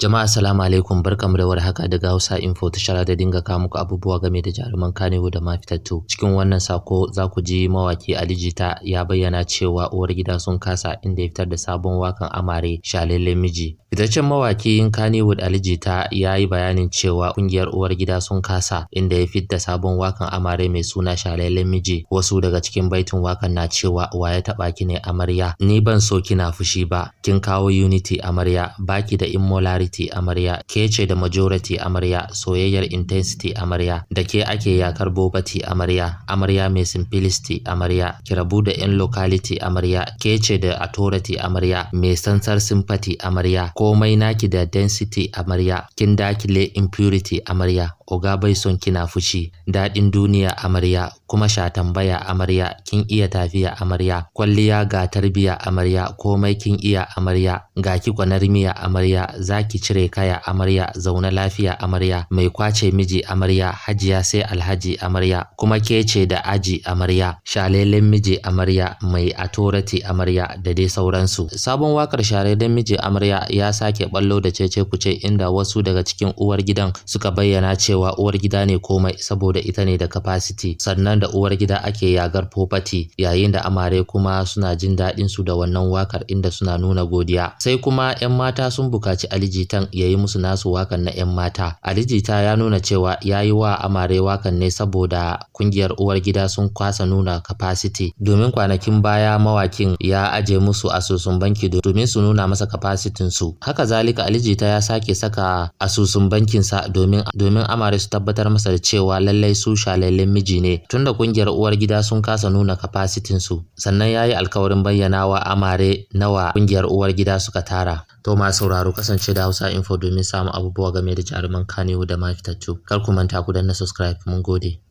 Jama'a, assalamu alaikum, barkamu da warhaka daga Hausa Info, tashar da dinga kawo muku abubuwa game da jaruman Kannywood da ma fitattu. Cikin wannan sako za ku ji mawaki Ali Jita ya bayyana cewa uwar gida sun kasa, inda ya fitar da sabon wakan amare "Shalelen Miji". Fitaccen mawakin Kannywood Ali Jita ya yi bayanin cewa kungiyar uwar gida sun kasa, inda ya fitar da sabon wakan amare mai suna "Shalelen Miji". Wasu daga cikin baitin wakan na cewa, "Wa ya taɓa ki ne amarya? Ni ban so kina fushi ba. Kin kawo unity amarya, baki da immorality amarya, ke ce da majority amarya, soyayyar intensity amarya, da ke ake yakar poverty amarya, amarya mai simplicity amarya, ki rabu da yan locality amarya, ke ce da authority amarya, mai sansar sympathy amarya, komai naki da density amarya, kin dakile impurity amarya, oga bai son kina fushi, daɗin duniya amarya, kuma sha tambaya amarya, kin iya tafiya amarya, kwalliya ga tarbiya amarya, komai kin iya amarya, ga ki gwanar miya amarya, zaki cire kaya amarya, zaune lafiya amarya, mai kwace miji amarya, hajiya sai alhaji amarya, kuma ke ce da aji amarya, shalelen miji amarya, mai authority amarya", da dai sauransu. Sabon wakar "Shalelen Miji Amarya" ya sake ballo da cece kuce, inda wasu daga cikin uwar gidan suka bayyana cewa uwar gida ne komai saboda ita ne da capacity, sannan da uwar gida ake yagar poverty, yayin da amare kuma suna jin daɗin su da wannan wakar, inda suna nuna godiya. Sai kuma 'yan mata sun bukaci Ali Jitan ya yi musu nasu wakan na 'yan mata. Ali Jita ya nuna cewa ya yi wa amare wakan ne saboda kungiyar uwar gida sun kasa nuna capacity, domin kwanakin baya mawakin ya aje musu asusun banki domin su nuna masa capacity su. Haka zalika, Ali Jita ya sake saka asusun bankinsa domin amare su tabbatar masa da cewa lallai su shalelen miji ne, tunda kungiyar uwar gida sun kasa nuna capacity su. Sannan ya yi alkawarin bayyana wa amare nawa kungiyar uwar gida suka tara. To, ma sauraro, kasance da Hausa Info domin samun abubuwa game da jaruman Kannywood da ma fitattu. Kar ku manta ku danna subscribe. Mun gode.